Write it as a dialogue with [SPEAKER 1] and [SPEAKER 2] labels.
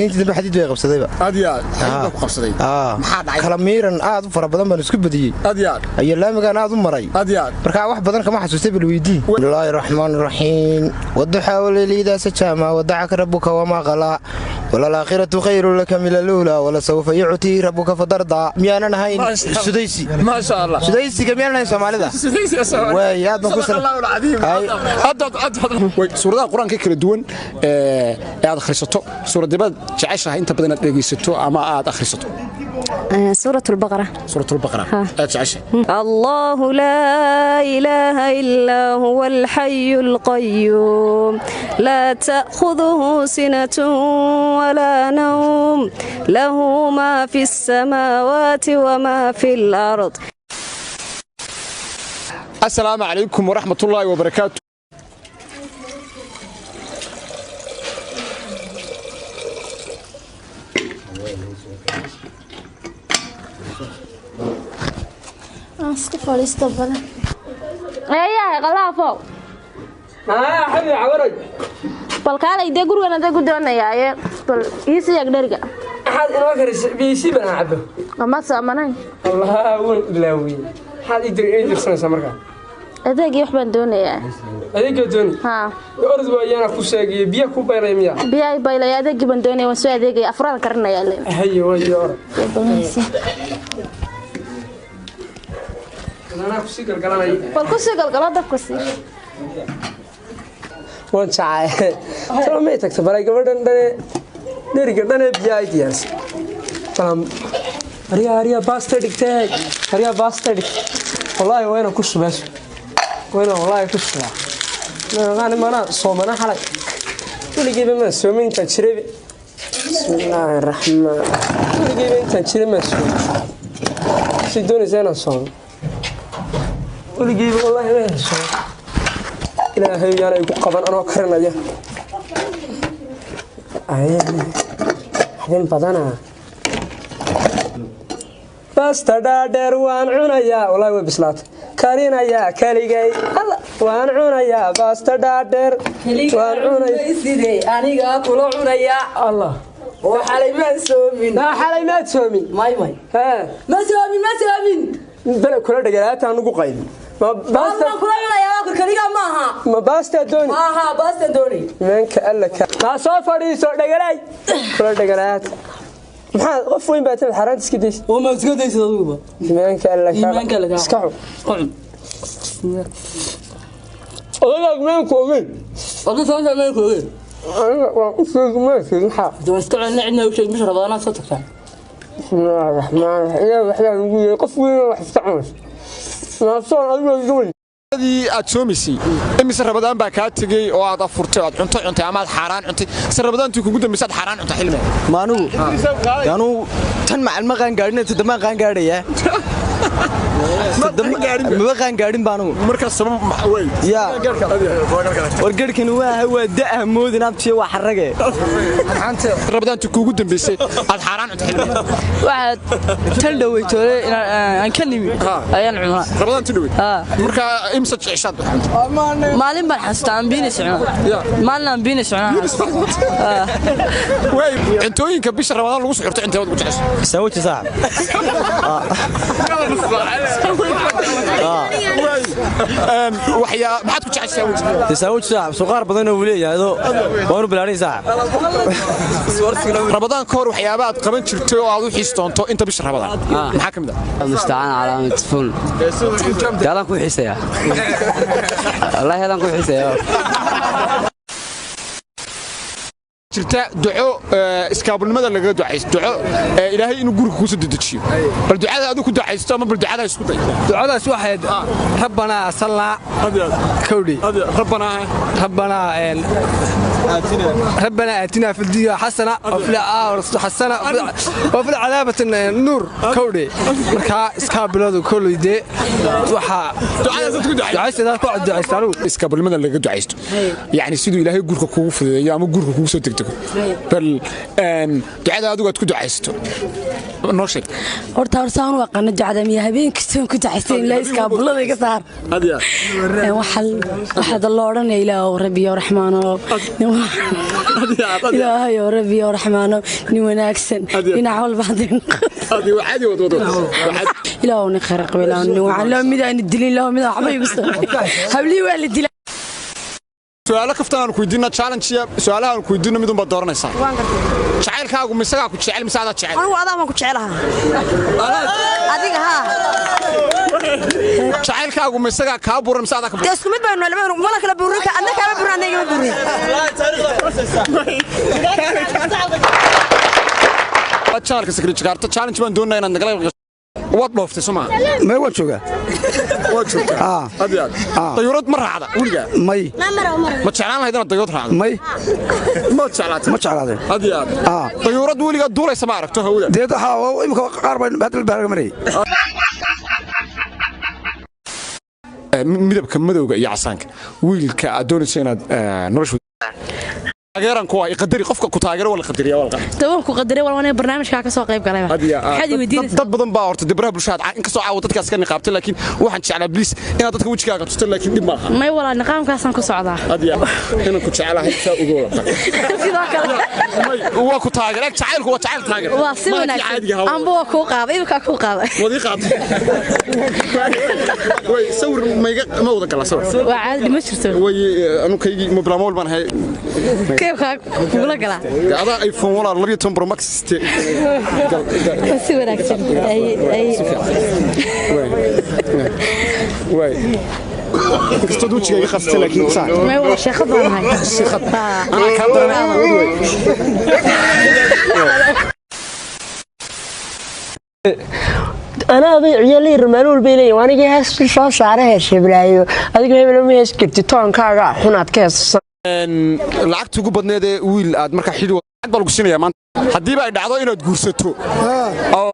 [SPEAKER 1] Intii dambe xadiid bay qabsadayba.
[SPEAKER 2] Aad iyo aad xadiid baa ku qabsaday. Maxaa dhacay?
[SPEAKER 1] Kala miiran aad u fara badan baan isku badiyey.
[SPEAKER 2] Aad iyo aad.
[SPEAKER 1] Iyo laamigaan aad u maray.
[SPEAKER 2] Aad iyo aad.
[SPEAKER 1] Marka wax badan kama xasuustay, bal weydii. Bismillaahi raxmaani raxiim. Waduxaa waleyli idaa sajaa maa wadacaka rabbuka wamaa qalaa walalaakhiratu khayru laka min aluulaa walasawfa yuctii rabbuka fatardaa. Miyaanan ahayn sudaysi?
[SPEAKER 2] Maasha Allah.
[SPEAKER 1] Sudaysiga miyaanan ahayn Soomaalida? Waay, aad baan ku
[SPEAKER 2] Suuradaha Qur-aanka kala duwan ee aad akhrisato, suuradibaad jeceshahay inta badan aad dhegaysato ama aad akhrisato?
[SPEAKER 3] سورة البقرة.
[SPEAKER 2] Suuratulbaqara aad jeceshahay.
[SPEAKER 3] الله لا إله إلا هو الحي القيوم، لا تأخذه سنة ولا نوم، له ما في السماوات وما في الأرض.
[SPEAKER 2] Asalaamu calaykum waraxmatullaahi wabarakaatu.
[SPEAKER 4] Iska fadhiisto badan eeyahay qalaafow.
[SPEAKER 5] Xabi cawarag.
[SPEAKER 4] Bal kaalay dee, gurigan aday ku doonayaaye, bal ii sii ag dheriga.
[SPEAKER 5] Maxaad inoo karisay? Biyisi baan cabo.
[SPEAKER 4] Ama saamanayn.
[SPEAKER 5] Allah, waan ilaawiyey. Maxaad ii dirsanaysaa markaa?
[SPEAKER 4] Adeegii wax baan doonayaa.
[SPEAKER 5] Adeegoo dooni?
[SPEAKER 4] Haa.
[SPEAKER 5] Orod waayaana ku sheegiyo biyo ku baylay miya?
[SPEAKER 4] Biyaa i baylaya, adeegii baan doonaya, waan soo adeegaya, afraan karinaya le.
[SPEAKER 5] Haye, waayo, orod. Anaa kusii galgalanaya.
[SPEAKER 4] Bal kusii galgalo, dabka sii.
[SPEAKER 5] Waan jacay talo may tagto balay gabadhan dhane dheriga dhane biyaa ay diyaarsay. Balam aryaa, aryaa, baasta dhigtee, aryaa, baasta dhig. Wallaahi waa inaan ku shubeeso, waa inaan wallaahi ku shubaa. Mana mana soomana xalay, weligeyba maan soomin intaan jirayba. Bismillaahi raxmaan. Weligeyba intaan jiray maan soomin. Si doonaysa inaan soomo, weligeyba wallaahi maan soomin. Ilaahay yaana igu qaban anoo karinaya xadin badana. Basta dhaadheer waan cunayaa, wallaahi way bislaatay. Karinayaa keligay. Alla, waan cunayaa basta dhaadheer, waan cunaya.
[SPEAKER 6] Sidee aniga kula cunaya?
[SPEAKER 5] Allah.
[SPEAKER 6] Oo xalay maan soomin.
[SPEAKER 5] Naa xalay maad soomin?
[SPEAKER 6] May, may.
[SPEAKER 5] Hee.
[SPEAKER 6] Ma soomin, ma soomin.
[SPEAKER 5] Bele kula dhegalaata anugu qaybin ma baasta.
[SPEAKER 6] Waan kula cunayaa, waa kaliga maaha.
[SPEAKER 5] Ma baastaa dooni?
[SPEAKER 6] Maaha, baasta dooni.
[SPEAKER 5] Imaanka alla ka maa soo fadhiiso. Dhegalay kula dhegalaata, maxaa qof weyn baa tahay, xaaraanta iska daysa.
[SPEAKER 6] Oo ma iska daysid adiguba?
[SPEAKER 5] Imaanka alla ka.
[SPEAKER 6] Iimaanka alla ka.
[SPEAKER 5] Iska xun.
[SPEAKER 6] Qocun.
[SPEAKER 5] Odagaag meenku ogeyn.
[SPEAKER 6] Wada soo samee ku ogeyn.
[SPEAKER 5] Aniga waan u sheegi, maa sheegin maxaa.
[SPEAKER 6] Dee waan iska cunna, cidna u sheeg bisha Rabadaanaad soo tagtaan.
[SPEAKER 5] Bismillaahi raxmaan raxiim. Ilaah waxbaa lagu yeeray, qof weyn oo wax iska cunaysa naafsoon adigoo iga weyn.
[SPEAKER 2] Dii aad soomaysay, imise Rabadaan baa kaa tegey oo aad afurtay oo aad cunto cuntay ama aad xaaraan cuntay, mise Rabadaantii kugu dambaysay aad xaaraan cuntay xilmee?
[SPEAKER 7] Ma anugu anugu tan macal ma qaan gaadhin, toddomaan qaan gaadhayaa. Maba qaan gaadhin ba anugu.
[SPEAKER 2] Markaas sabab wey?
[SPEAKER 7] Yaa war, garhkani waa da'ah moodin, abtiyo waa xarrage.
[SPEAKER 2] Rabadaantii kugu dambaysay aad xaaraan cuntay xilmee?
[SPEAKER 6] Waxaad tan dhaweytoole aan ka nimi ayaan cunaa.
[SPEAKER 2] Rabadaantii dhaweyd? Markaa imse jeceshaad cuntay?
[SPEAKER 6] Maalin baan xasuustaa aan biinis cunaa, maalin aan biinis cunaa.
[SPEAKER 2] Wey, cuntooyinka bisha Rabadaan lagu suxurto intee waad ugu jeceshay?
[SPEAKER 7] Saawaji saaxib.
[SPEAKER 2] Waxyaa maxaad ku jeceshay?
[SPEAKER 7] Dee saawaji saaxib suqaar badan oo uu leeyahay, adoo waanu bilaarin saaxib.
[SPEAKER 2] Rabadaan ka hor waxyaaba aad qaban jirtay oo aad u xiis doonto inta bisha Rabadaan maxaa ka mid ah?
[SPEAKER 8] Mustacaan calaamad fun adaan ku xiisaya, wallaahi adaan ku xiisaya.
[SPEAKER 2] Jirta duco iskaabulnimada lagaga ducaysto, duco Ilaahay inuu guriga kuusoo dedejiyo. Bal ducada adigu ku ducaysto ama bal ducada isku day.
[SPEAKER 9] Ducadaas waxayd rabbanaa sallaa kowdhi.
[SPEAKER 2] Rabbanaa.
[SPEAKER 9] Rabbanaa rabbanaa aatinaa fi dunya xasana wa fil aakhirati xasana wa fil cadaabati nuur kowdhi. Markaa iskaabiladu koley dee waxaa
[SPEAKER 2] ducadaasaad ku ducaysto.
[SPEAKER 9] Ducaysta ku ducaysta anigu.
[SPEAKER 2] Iskaabulnimada lagaga ducaysto, yacni siduu Ilaahay gurka kugu fududeeyo ama gurka kugu soo degdego, bal ducada adigu aad ku ducaysto. Noo sheeg.
[SPEAKER 10] Horta saan u aqaano ducada miya? Habeen kasta ku ducaysteen ilaa iskaabulada iga saar. Waxaa loo odhanaya, Ilaahow Rabbiyo Raxmaano, Ilaahayow Rabbiyo Raxmaano, nin wanaagsan dhinac walba hadday noqoto, Ilaahow nin khayr qaba, Ilaahow nin wacan, Ilaahow mid aan dilin, Ilaahow mid aan waxba igu samayn. Hablihii waa la dilaa.
[SPEAKER 2] Su'aalo kaftan aan ku weydiina, challenge su'aalaha aan ku weydiino mid unbaad dooranaysaa. Jacaylkaagu misagaa ku jecel mise adaa jecel?
[SPEAKER 11] Anigu adaa baan ku jecelaha adiga, haa.
[SPEAKER 2] Jacaylkaagu misagaa kaa buran mise adaa ka
[SPEAKER 11] Dee isku mid baynu nahay, labadaynu mana kala buurin ka, adna kaama burin, adna igama buurin.
[SPEAKER 2] Buran? Channelka Sakri Jakarta challenge baan doonaa inaad nagala qayb gasho. Waad dhooftay soo maa?
[SPEAKER 12] May, waan joogaa.
[SPEAKER 2] Waad joogtaa. Aad iyo aad. Dayuurad ma raacda weligaa?
[SPEAKER 12] May.
[SPEAKER 2] Ma jeclaan lahayd inaad dayuurad raacdo?
[SPEAKER 12] May.
[SPEAKER 2] Ma jeclaatay?
[SPEAKER 12] Ma jeclaadeen.
[SPEAKER 2] Aad iyo aad. Dayuurad weligaa duulaysa ma aragto hawada?
[SPEAKER 12] Dee waxaa imika qaar baa hadal baa laga marayay.
[SPEAKER 2] Midabka madowga iyo casaanka, wiilka aad doonayso inaad nolosha taageeran ku ah, qadari qofka ku taageero waa la qadariyaa, waa la qadariyaa.
[SPEAKER 4] Toban ku qadaray wal wanay barnaamijka ka soo qayb galay. Maxaad i weydiinaysaa?
[SPEAKER 2] Dad badan baa horta dibraha bulshada inkastoo caawa dadkaas ka niqaabtay, laakiin waxaan jeclaa bliis inaad dadka wejigaaga tusto, laakiin dhib maaha.
[SPEAKER 4] May walaa, niqaamkaasaan ku socdaa.
[SPEAKER 2] Aad iyo aad inaan ku jecelahay saa uga wada.
[SPEAKER 4] Sidoo kale.
[SPEAKER 2] Waa ku taageer, jacaylku waa jacayl taageer.
[SPEAKER 4] Waa si wanaagsan, amba waa kuu qaaday, imika kuu qaaday.
[SPEAKER 2] Waad ii qaaday. Way sawir mayga ma wada gala sawir?
[SPEAKER 4] Waa caadi, ma jirto.
[SPEAKER 2] Way anu kaygii mobilamool baan ahay.
[SPEAKER 4] Keebkaa kugula galaa?
[SPEAKER 2] Adaa iPhone walaa 12 Pro Max.
[SPEAKER 4] Si wanaagsan.
[SPEAKER 2] Way inkastood wejiga iga qastay, laakiin saa.
[SPEAKER 4] May wala, sheekad baan ahay.
[SPEAKER 2] Sheekad anaa kaa daranay awood way.
[SPEAKER 5] Anaa bay ciyaal maalin walba leeyihin aniga hees soo saara, hees heblaayo, adiga hebel ma hees karti, toonkaaga xunaad ka heesan.
[SPEAKER 2] Lacagta ugu badneed ee wiil aad markaa xidhi, lacag baa lagu siinayaa maanta haddiiba ay dhacdo inaad guursato oo